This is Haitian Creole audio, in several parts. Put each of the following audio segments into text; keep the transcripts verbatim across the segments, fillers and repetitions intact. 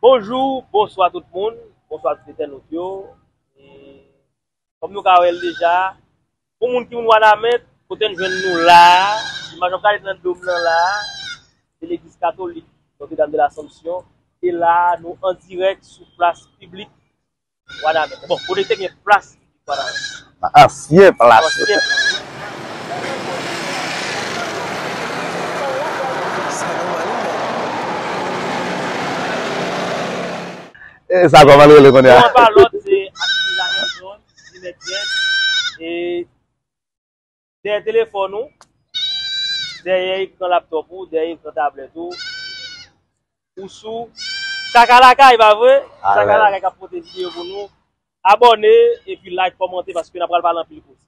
Bonjou, bonswa tout moun, bonswa tout entènot yo. E, kòm nou ka wè l deja, pou moun ki moun Wanament, kote n jwenn nou la a, imaj w ap gade nan do m nan la a, se legliz katolik Notre Dame de l'Assomption. E la a, nou an dirèk sou plas piblik Wanament. Bon, kote te gen plas piblik Wanament. Ansyen plas. Ansyen plas. E sa kòman l rele kounye a? Non, pa lòt, se aktivizatè zòn, Zinèt Jèn, e dèyè telefòn ou, dèyè ekran laptòp ou, dèyè ekran tablèt ou, ou sou Chaka Lakay, pa vre? Chaka Lakay k ap pote videyo pou nou. Abòne, epi like, kòmante, paske n ap pral pale anpil koze.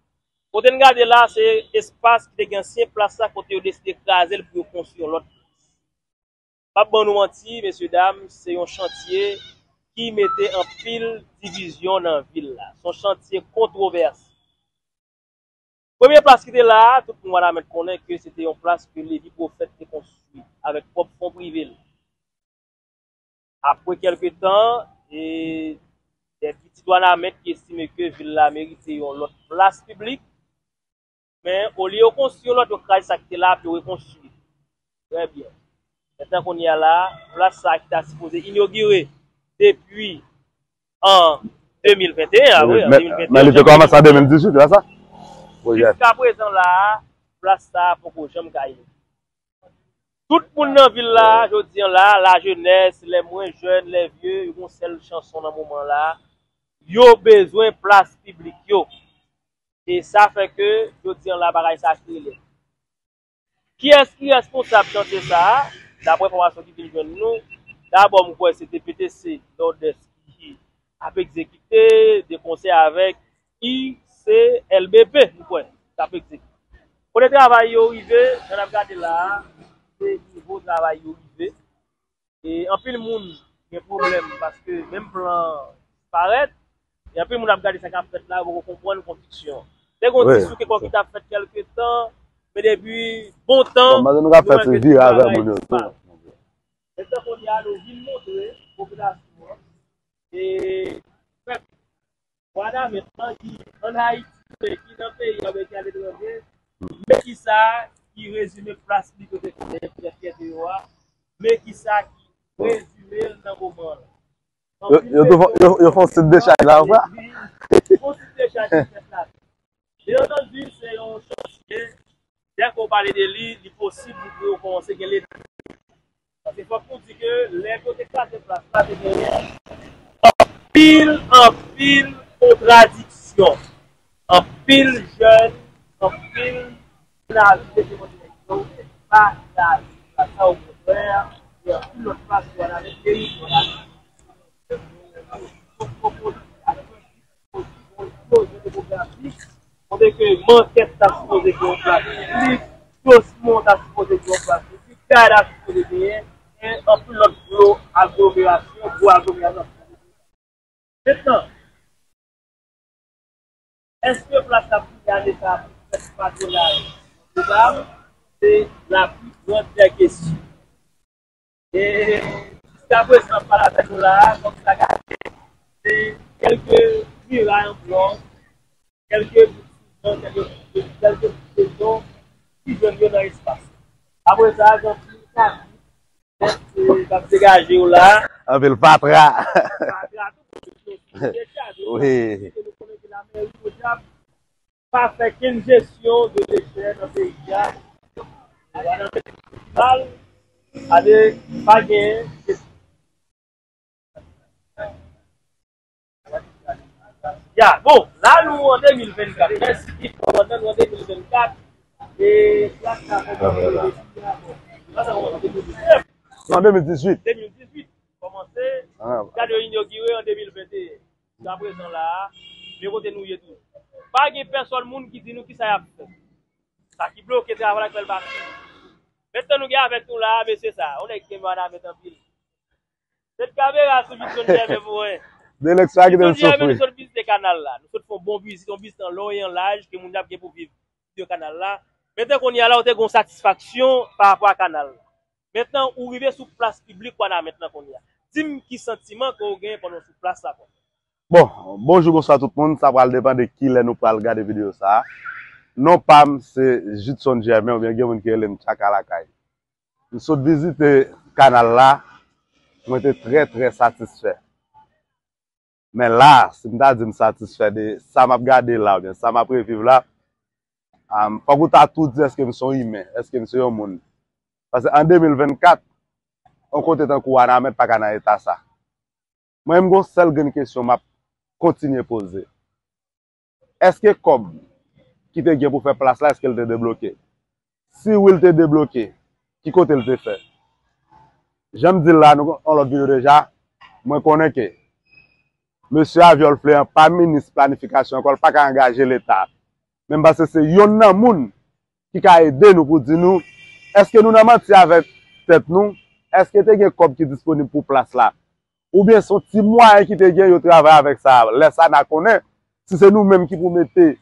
Kote n gade la, se espas ki te gen ansyen plas la, kote yo deside kraze l pou yo konstwi yon lòt plas. M p ap ban nou manti, mesye dam, se yon chantye ki mete anpil divizyon nan vil la. Se yon chantye kontwovèse. Premye plas ki te la a, tout moun Wanament konnen ke se te yon plas ke Levi Pwofèt te konstwi avèk pwòp fon prive l. Apre kèlke tan, e, de pitit Wanament ki estime ke vil la merite yon lòt plas piblik, men olye yo konstwi yon lòt, yo kraze sa ki te la, pou yo rekonstwi. Trè byen. Mentnan kounye a la, plas sa a ki ta sipoze inogire depi an de mil venteyen, a wi, an de mil venteyen, men li te kòmanse an de mil dizuit, se sa? Jiska prezan la a, plas sa a poko janm ka inogire. Tout moun nan vil la, jodi an la, lajenès, les moins jeunes, les vieux, yo gon sèl chanson nan moman la, yo bezwen plas piblik yo. E sa fè ke, jodi an la, bagay sa kreye. Kiyès ki responsab chantye sa a? Daprè enfòmasyon ki vin jwenn nou, dabò m kwè se te P T C Nòdès ki ap egzekite de konsè avèk I C L B P, m kwè, k ap egzekite. Kote travay yo rive, jan n ap gade la a, se nivo travay yo rive. E anpil moun gen pwoblèm paske menm plan disparèt. E anpil moun ap gade sa k ap fèt la, yo poko konprann konstriksyon. Te gen yon ti souke kò ki t ap fèt kèlke tan, men depi bon tan, nou wè ke tout bagay disparèt. Mentnan kounye a, nou vin montre popilasyon an, e pèp Wanament lan ki ann Ayiti, ki nan peyi a, oubyen ki aletranje, men kisa ki rezime plas li kote konnen fè fyète yo a, men kisa ki rezime l nan moman an. Yo, yo, yo, yo fè yon ti dechaj la, ou kwè? Yon ti dechaj ki fèt la. Byen antandi, se yon chantye, dèke w pale de li, li posib pou yo kòmanse gen leta. Paske fòk nou di ke lè yo te kraze plas la, te genyen anpil, anpil kontradiksyon. Anpil jèn, anpil moun aje te mande nèg yo pa kraze plas la, okontrè, gen anpil lòt plas ki ann avèk peyi, ki ann avèk kote ke Mantèt ta sipoze gen yon plas piblik, Josimon ta sipoze gen yon plas piblik, Kay ta sipoze genyen, e anpil lòt gwo aglomerasyon, gwo aglomerasyon ta sipoze genyen. Mentnan, èske plas la pou gade sa pou fèt patwonaj Nòtredam? Se la pli grand dè kesyon. E jiska prezan, n ap pale avèk nou la a, kòm sa gade, se kèlke miray an bwòs, kèlke bout siman, kèlke bout, kèlke bout beton ki jwenn yo nan espas. Apre sa, gen anpil kabi nèt k ap degaje yo la a. Anpil fatra. Fatra, tout, tout, tout, tout, dechaje yo la. Wi. Paske nou konnen ke lamèri, podyab, pa fè kenn jesyon de dechè nan peyi a. Mal, ade, pa gen jesyon. Ya, bon, la nou an de mil vennkat, mèsi, nou an de mil vennkat, e plas la kòmanse, bon, la nou an de mil dizuit. An de mil dizuit. De mil dizuit, kòmanse, gade yo inogire an de mil venteyen. Jiska prezan la a, men kote nou ye tou. Pa gen pèsòn moun ki di nou kisa y ap fè. Sa ki bloke travay la ki fè l pa fèt. Mentnan nou gen avèk nou la a, mesye sa, yon nèg ki renmen Wanament anpil. Met kamera sou Judson Germain pou mwen. De lèk sa ki te soufri. Jodi a menm nou sot vizite kanal la. Nou sot fè yon bon vizit, yon vizit an lon e an laj ke moun yo ap gen pou viv de kanal la. Mentnan kounye a la, ou te gen yon satisfaksyon pa rapò a kanal la. Mentnan, ou rive sou plas piblik Wanament lan kounye a. Di m ki santiman ke w genyen pandan w sou plas la, frè m. Bon, bonjou, bonswa tout moun. Sa pral depann de kilè nou pral gade videyo sa a. Non pa m se Judson Germain, oubyen gen moun ki rele m Tchaka Lakay. M sot vizite kanal la, mwen te trè, trè satisfè. Men la, si m ta di m satisfè de sa m ap gade la, oubyen sa m ap reviv la, um, fòk ou ta tou di èske m se yon imen, èske m se yon moun. Paske an de mil vennkat, yon kote tankou Wanament pa ka nan eta sa. Mwen, m gon sèl grenn kesyon m ap kontinye poze. Èske kòb ki te gen pou fè plas la, èske l te debloke? Si wi, l te debloke, ki kote l te fè? Jan m di l la, nou, yon lòt videyo deja, mwen konnen ke mesye Aviol Flean pa minis planifikasyon ankò, l pa ka angaje Leta. Men m panse se yonn nan moun ki ka ede nou pou di nou, èske nou nan manti avèk tèt nou? Èske te gen kòb ki disponib pou plas la? Oubyen se yon ti mwayen ki te gen, yo travay avèk sa? Lè sa n a konnen si se nou menm ki pou mete,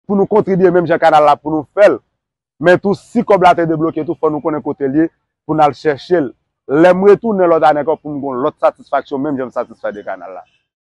pou nou kontribye menm jan kanal la pou nou fè l. Men tou, si kòb la te debloke tou, fò nou konnen kote l ye pou n al chèche l. Lè m retounen lòt ane ankò pou m gon lòt satisfaksyon, menm jan m satisfè de kanal la.